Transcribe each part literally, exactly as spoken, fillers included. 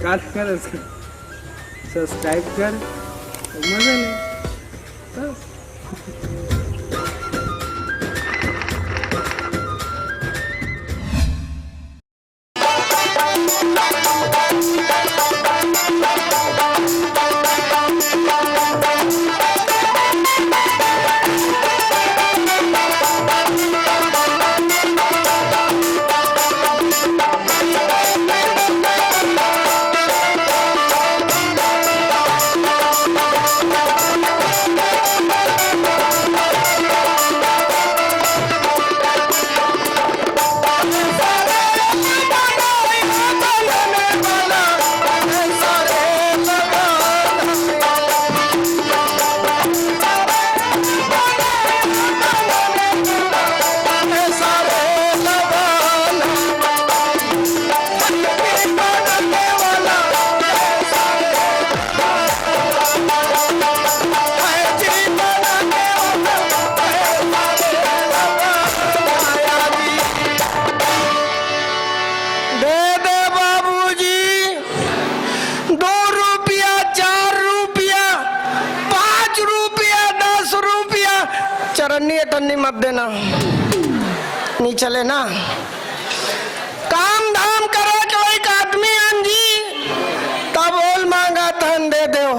का कर, सब्सक्राइब कर, मजा ले। बस। दे दे बाबूजी, दो रुपया, चार रुपया, पाँच रुपया, दस रुपया, चरन्नी अटन्नी मत देना, नहीं चले ना। काम धाम करे के लायक आदमी हन जी, तब ओल मांगत हन दे देव।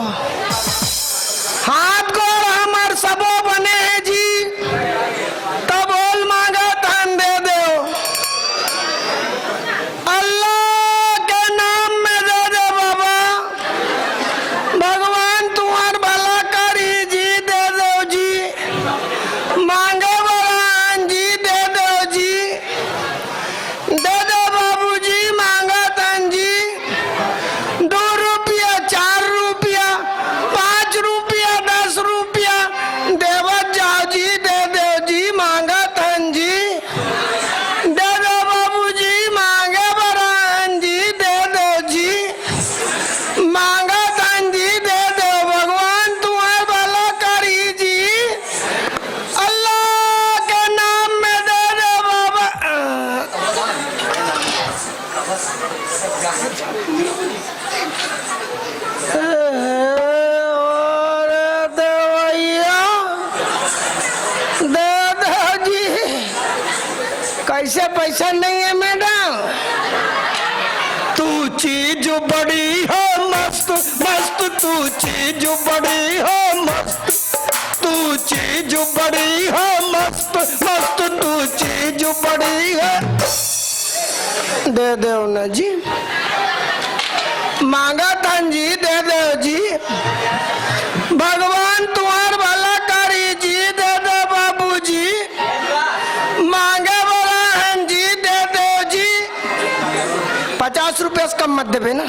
हाथ गोड़ हमर सबो बने हे जी, तब ओल मांगत हन दे देव। अल्लाह के नाम में दे दे बाबा, भगवान तुम्हार भला करी जी, दे देव जी। मांगे वाला हन जी, दे देव जी। दे दे बाबूजी, मांगत हन जी। दो रुपया, चार रुपया, पाँच रुपया, दस रुपया देवत जाओ जी, दे देव जी, मांगत हन जी। दे दे बाबूजी, मांगे बर हन जी, दे देव जी। मांगत हन जी, दे देव, भगवान तुम्हार भला करी जी। अल्लाह के नाम में दे दे बाबा। अरे देवैया, दे दे जी। कैसे पैसा नहीं है मैडम? तू चीज बड़ी हो मस्त, मस्त, तू चीज बड़ी हो मस्त, तू चीज बड़ी हो मस्त, मस्त, तू चीज बड़ी है। दे देव न जी, मांगत हन जी, दे देव जी। भगवान तुम्हार भला करी जी, दे दे बाबूजी। मांगे वाला हन जी, दे देव जी। पचास रुपया से कम मत देबे ना।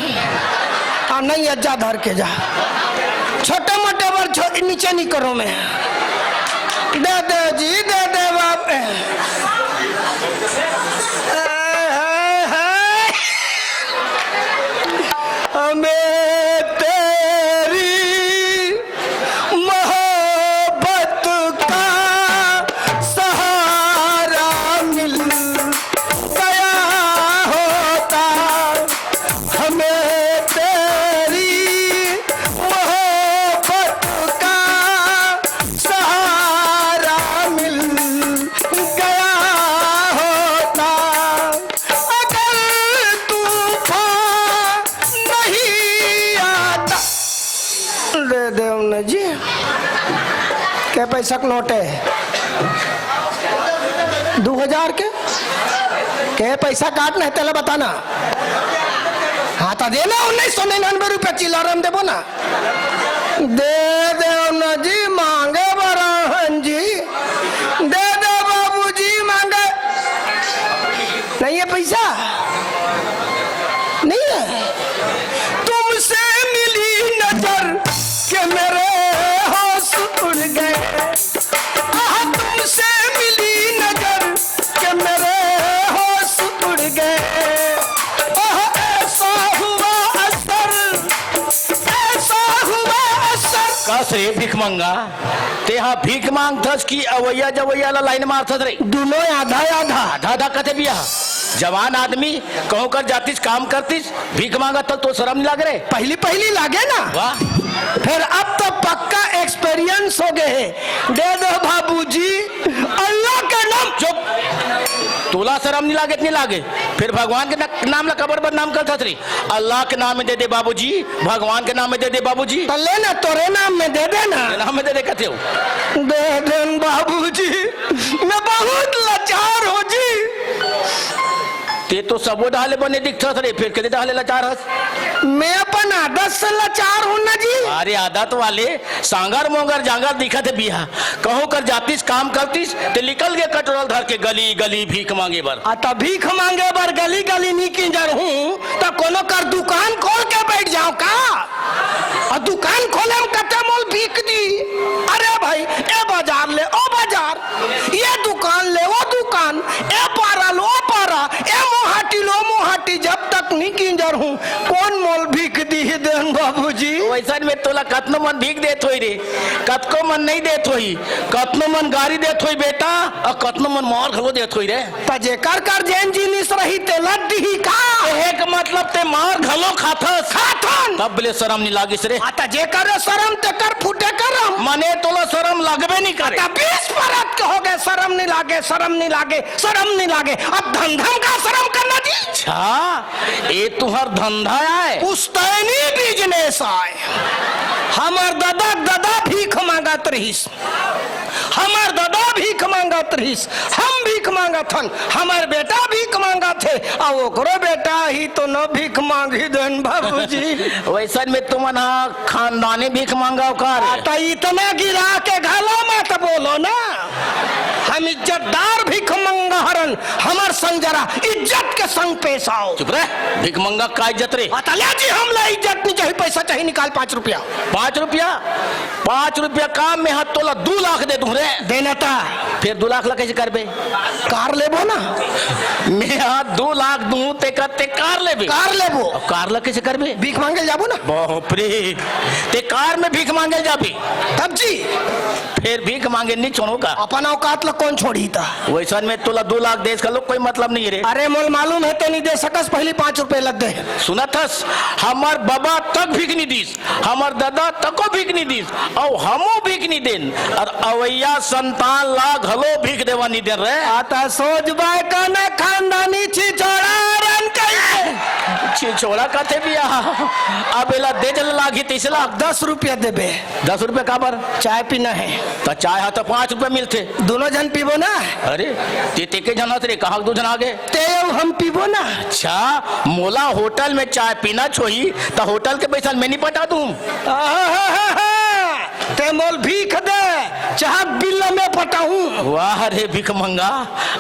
हाँ, नहीं, अज्जा धर के जा। छोटे मोटे बर छो-, नीचे नहीं करो मैं। दे दे जी, दे दे बाप। ए, हे, हे। हमें तेरी मोहब्बत का सहारा मिल गया होता, हमें तेरी मोहब्बत का सहारा मिल गया होता, अगर तूफान नहीं आता। दे देव न जी। के पैसा के नोट है? दो हजार के? के पैसा काट नहीं, तेला बताना। हाँ, तो देना, उन्नीस सौ निन्यानवे रुपया चिल्लर देबो ना। दे देव न जी, मांगे बर हन जी। दे दे बाबूजी, मांगे। नहीं है पैसा? नहीं है। तुमसे मिली नजर के मेरे होश उड़ गए। आह, तुमसे मिली नजर के मेरे होश उड़ गए। आह, ऐसा हुआ असर, ऐसा हुआ असर। कस रे भिखमंगा, तेहा भीख मांगथस कि अवैया जवैया ला लाइन मारथस रे? दुनों आधा आधा। आधा आधा कथे बिया। जवान आदमी, कहूं कर जातिस, काम करतिस, भीख मांगत हस, तो शरम नहीं लागे रे? पहली पहली लागे ना। वाह। फिर अब तो पक्का एक्सपीरियंस हो गए है। दे दो बाबूजी, अल्लाह के नाम। चुप। तोला शरम नहीं लागे, नहीं लागे? फिर भगवान के न-, नाम ला कबर बदनाम करत हस रे? अल्लाह के नाम में दे दे बाबूजी, भगवान के नाम में दे दे बाबूजी। तो ले ना, तोरे नाम में दे दे ना। तेरे नाम में दे दे कहते हो। दे दे न बाबूजी, मैं बहुत लाचार हूँ जी। ते तो सबो डहले बने दिखत हस रे, फिर कदे डहले लाचार हस? मैं अपन आदत से लाचार हूँ ना जी। अरे आदत वाले, सांगर मोंगर जांगर दिखत हे बिहा। कहूं कर जातिस, काम करतिस, ते निकल गे कटोरा ल धर के गली गली भीख मांगे बर। आ, त भीख मांगे बर गली गली नी किंजर हूँ, त कोनो कर दुकान खोल के बैठ जाओ का? आ, दुकान खोले में कते मोल भीख दी? अरे भाई, ए बाजार ले ओ बाजार, ये दुकान ले वो दुकान, ए पारा ले ओ पारा, ए मोहाटी ले ओ मोहाटी, जब तक नी किंजर हूँ, कोन मोल भीख दिही दे न बाबूजी? वैसन में तोला कतनो मन भीख देत होही रे, कतको मन नहीं देत होही, कतनो मन गारी देत होही बेटा, अउ कतनो मन मार घलो देत होही रे। त जेकर कर जेन जिनिस रही तेला दिही का? कहे के मतलब ते मार घलो खाथस। खाथन। तब ले शरम नहीं लागिस रे। आ त जेकर शरम तेकर फूटे करम। मने तोला शरम लगबे नहीं करे। त बीस परत के हो गए, शरम नहीं लागे, शरम नहीं लागे, शरम नहीं लागे। अब धंधा में का शरम करना जी? अच्छा, ए तुहर धंधा आय? पुश्तैनी बिजनेस आय। हमर ददा के ददा भीख मांगत रहिस, हमर ददा भीख मांगत रहिस, हम भीख मांगत हन, हमर बेटा भीख मांगत हे, अउ ओकरो बेटा ही तो न भीख मांगी दे न बाबूजी। वैसन में तुमन हा खानदानी भीख मांगव का रे? आ, त इतना गिरा के घलो मत बोलो ना। हम इज्जतदार भीख मंगा हरन, हमर संग जरा इज्जत के संग पेश आओ। चुप रह, भीख मंगा का इज्जत रे? अतले जी, हमला इज्जत नहीं चाही, पैसा चाही, निकाल पाँच रुपया। पाँच रुपया? पाँच रुपया का, मैं हा तोला दू लाख दे दूं रे। देना ता। फिर दू लाख ला कैसे करबे? कार लेबो ना। मैं हा दू लाख दूं, ते का, ते कार लेबे? कार लेबो। अब कार ला कैसे करबे? भीख मांगे ल जाबो ना। बाप रे, ते कार में भीख मांगे ल जाबे? तब जी। फिर भीख मांगे नहीं छोड़ो का? अपन औकात ला कौन छोड़ी ता? वैसन में तोला दू लाख देस का लोग कोई मतलब नहीं है रे। अरे मोल मालूम है तो नहीं दे सकस, पहली पाँच रुपए लग दे। सुनत हस, हमर बबा तक भीख नहीं दीस, हमर ददा तको भीख नहीं दीस, अउ हमो भीख नहीं देन, अउ अवैया संतान ला घलो भीख देवा नहीं देन रे। आ त सोच बाय का ना खानदानी छिछोड़ा रन कहिए। छिछोड़ा कथे बिया, अब एला दे जल लागी तीसला। दस रुपया देबे। दस रुपया काबर? चाय पीना है। त चाय हा त पाँच रुपया मिलथे। दोनों जन पीबो ना। अरे, ते, ते के जन हस रे, कहाँ दू जन आगे? ते अउ हम पीबो ना। अच्छा, मोला होटल में चाय पीना छोही, त होटल के पैसा मैं नहीं पटा दूं। आहाहाहा, ते मोल भीख दे, चाहे बिल में पटाऊं। वाह रे भीख मंगा,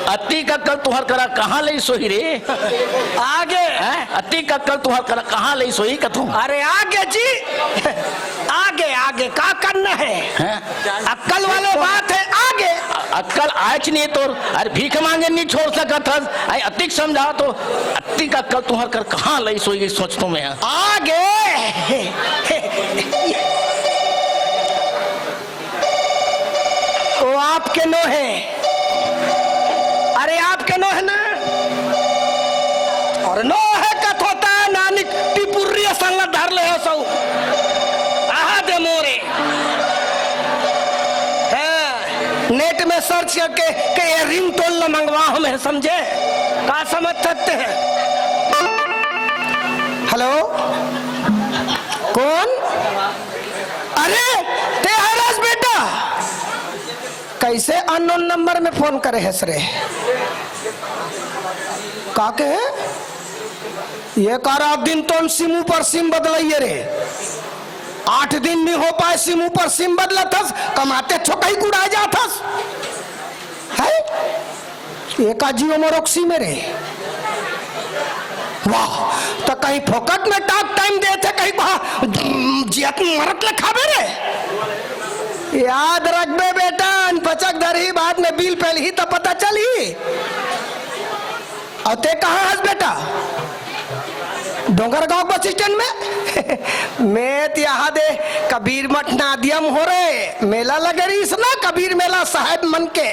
अतिक अक्कल तुहर करा कहाँ ले सोही रे? आगे। हैं? अतिक अक्कल तुहर करा कहाँ ले सोही कथूं? अरे आगे जी, आगे, आगे का करना है? हैं? अक्कल वाले बात है, आगे। अक्कल आयच नहीं तोर, अरे भीख मांगे नहीं छोड़ सकत हस, आई अतिक समझा तो, अतिक अक्कल तुहर कर कहाँ लई सोई सोच तो मैं। आगे। वो आपके नो है। अरे आपके नो है ना? अरे नो है कथोता नानी टिपुर्री संग धर ले हो सौ। आहा दे मोरे। हाँ, नेट में सर्च करके के ये रिंगटोन ल मंगवा हमें समझे? का समझ सकते हैं? हेलो, कौन? अरे, ते हरस बेटा, कैसे अननोन नंबर में फोन करे हस रे? का कहे? ये का रात दिन तोन सिम ऊपर सिम बदलइए रे। आठ दिन नहीं हो पाए सिम ऊपर सिम बदलत हस, कमाते छो कहीं कुड़ा जात हस। है? एका जियो मोरोक्सी में रे। वाह, त कहीं फोकट में टॉक टाइम देथे, कहीं बहा जियत मरत ले खाबे रे। याद रखबे बेटा, अनपचक धरही, बाद में बिल पेलही त पता चलही। अउ ते कहाँ हस बेटा? डोंगरगांव बस स्टैंड में। मैं त यहाँ दे कबीर मठ नादिया म हो रे, मेला लगे रहिस ना कबीर मेला साहेब मन के।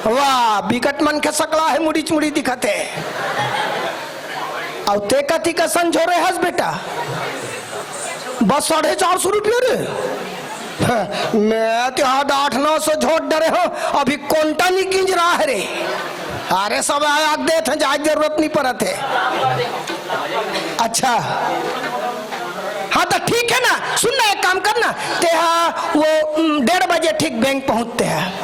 वाह, बिकट मनखे सकला हे, मुड़ीच मुड़ी दिखत हे। अउ ते कति कसन झोरे हस बेटा? बस साढ़े चार सौ रुपया रे। हाँ, मैं तो आज आठ नौ सौ झोर डरे हों, अभी कोंटा नी गिंज रहा हे रे। अरे सब आग देत हे, जाए जरूरत नी परत हे। अच्छा, हाँ तो ठीक हे ना, सुन ना, एक काम कर ना, तेहा वो, उम, डेढ़ बजे ठीक बैंक पहुँचते हैं।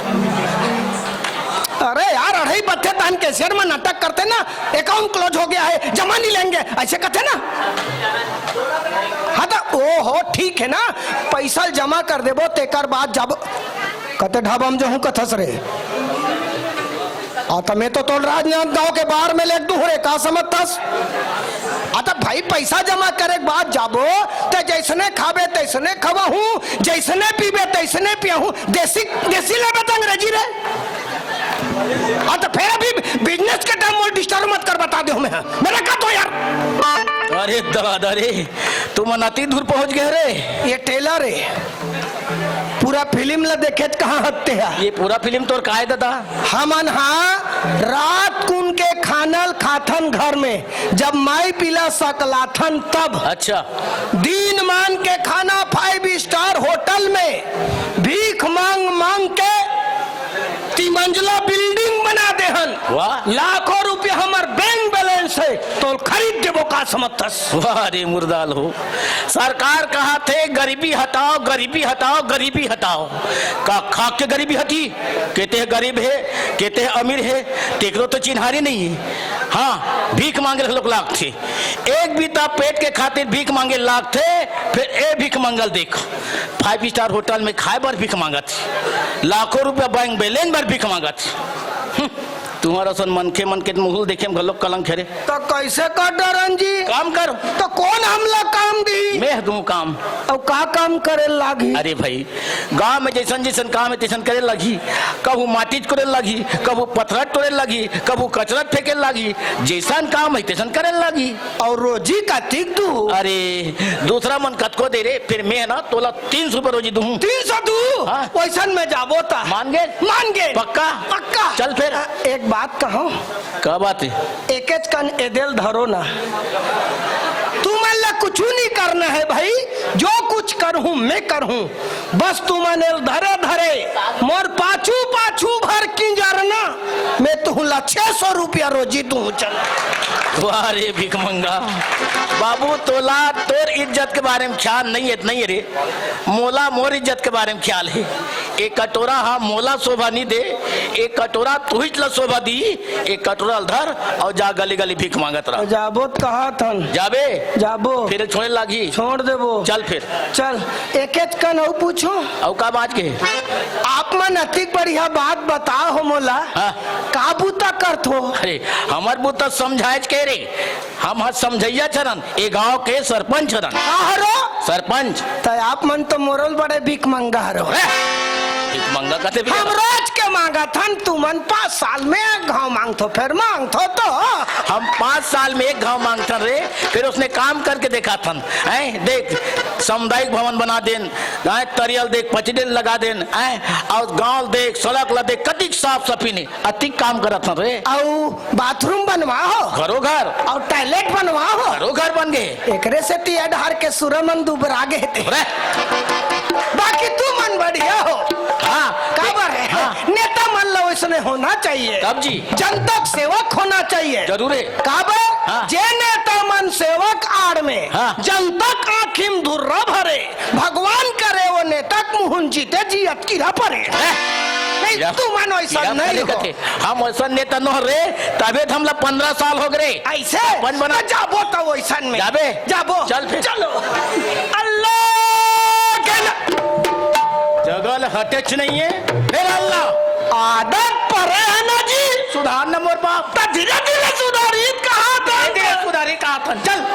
अरे यार, अढ़ाई बजथे तहन cashier में नाटक करथे ना, account close हो गया है, जमा नहीं लेंगे, ऐसे कथे ना। हाँ तो ओ हो, ठीक हे ना, पैसा जमा कर देबो, तेकर बाद जब कते ढाबा में जाहूं कथस रे। आ, त मैं तो तोर राजनांदगांव के बार में लेग दूं रे, का समझथस? आ, त भाई, पैसा जमा करे के बाद जाबो, त जैसने खाबे तैसने खवाहूं, जैसने पीबे तैसने पियाहूं। देसी, देसी लेबे त अंग्रेजी रे। आ, त फेर अभी business के time मोर disturb मत कर, बता दे हमें। मेरा का तो यार। अरे दादा रे, तुमन अति दूर पहुंच गए रे। ये trailer हे। पूरा फिल्म ला देखे त कहाँ हत्ते हा? ये पूरा फिल्म तोर काय दादा? हमन हा रात कुन के खाना ल खाथन घर में, जब माई पीला सकलाथन तब। अच्छा। दिन मान के खाना five star hotel में भीख मांग मांग के तिमंजिला building बना देहन। वाह। लाखों रुपया हमर bank balance हे, तोल खरीद देबो, का समझथस? वाह रे मुर्दाल हो, सरकार कहाथे गरीबी हटाओ, गरीबी हटाओ, गरीबी हटाओ। का खा के गरीबी हटी? केते गरीब हे, केते अमीर हे, तेकरो तो चिन्हारी नहीं हे। हाँ, भीख मांगे लोग लागथे, एक बीता पेट के खातिर भीख मांगे लागथे। फिर ए भीख मंगल देख, five star hotel में खाए बर भीख मांगत हे, लाखों रुपया bank balance बर भीख मांगत हे। हम्म, तुम्हर असन मनखे मन के मुंह देखे में घलोक कलंक हे रे। त कैसे कर डरन जी? काम कर। त कोन हमला काम दी? मैं दूं काम। अउ का काम करे लागही? अरे भाई, गांव में जैसन जैसन काम हे तैसन करे लागही। कभू माटी टोरे लागही, कभू पथरा टोरे लागही, कभू कचरा फेंके लागही। जैसन काम हे तैसन करे लागही। अउ रोजी कतिक दू? अरे, दूसरा मन कतको दे रे, फिर मैं ना तोला तीन सौ रुपया रोजी दूं। तीन सौ दू? हाँ। वैसन में जाबो ता। मान गे? मान गे। पक्का? पक्का। चल फिर। अ, एक बात कहूं? का बात हे? एकेच कन एदेल धरो ना। तुमन ला कुछु नहीं करना हे भाई, जो कुछ करहूं मैं करहूं। बस तुमन एल धरे धरे मोर पाछू पाछू भर किंजरना, मैं तुहूं ला छह सौ रुपया रोजी दूं, चल। वाह रे भिखमंगा, बाबू तोला तोर इज्जत के बारे में ख्याल नहीं हे, नहीं हे रे, मोला मोर इज्जत के बारे में ख्याल हे। एक कटोरा हा मोला शोभा नहीं दे, एक कटोरा तुहिच ला शोभा दी। एक कटोरा ल धर अउ जा गली गली भीख मांगत रह। जाबो त कहाथन। जाबे? जाबो। फिर छोड़े लागही। छोड़ देबो। चल फिर। चल, एकेच कन अउ पूछो। अउ का बात के? आप मन अतिक बढ़िया बात बताओ हो मोला। हाँ। का बूता करथो? अरे, हमर बूता समझाएच के रे। हम ह समझइया झन हरन, ए गांव के सरपंच हरन। का हरो? सरपंच। त आप मन तो मोरो ले बड़े भीख मंगा हरो। अरे, भीख मंगा कथे भी हम हरन। रोज के मांगत हन, तुमन पाँच साल में एक घांव मांगथो, फिर मांगथो तो। हम पाँच साल में एक घांव मांगथन रे, फिर ओसने काम करके देखाथन। हैं, देख, सामुदायिक भवन बना देन, हैं, तरिया ल देख, पचडेल लगा देन, हैं, अउ गांव ल देख, सड़क ला देख, कतिक साफ सफाई ने, अतिक काम करत हन रे। अउ बाथरूम बनवाओ। घरो घर। अउ टॉयलेट बनवाओ। घरो घर बन गे। एकरे सेती ए डहर के सुरा मन दुबरा गे हे ते। अरे। बाकी तुमन बढ़िया हो। हाँ। काबर हे? हाँ। नेता मन ला वैसने होना चाहिए। तब जी। जनता के सेवक होना चाहिए। जरूर हे। काबर? हाँ। जे नेता मन सेवक आड़ में हाँ। जनता के आँखी में धुर्रा भरे, भगवान करे वो नेता के मुहुन जीते जी अटकी रह पड़े। हैं? नहीं, कीड़ा, तुमन वैसा कीड़ा नहीं फरे हो। कथे। हम वैसा नेता न रे, तबे त हमला पन्द्रह साल हो गए। ऐसे? अपन बना। त जाबो त वैसन में। जाबे? जाबो। चल फिर। चलो। अल्लाह के ना- जगह ल हटेच नहीं हे, फिर अल्लाह। आदत परे हे ना जी। सुधार न मोर बाप। त धीरे धीरे सुधारी कहा था। धीरे धीरे सुधारी कहा था। चल।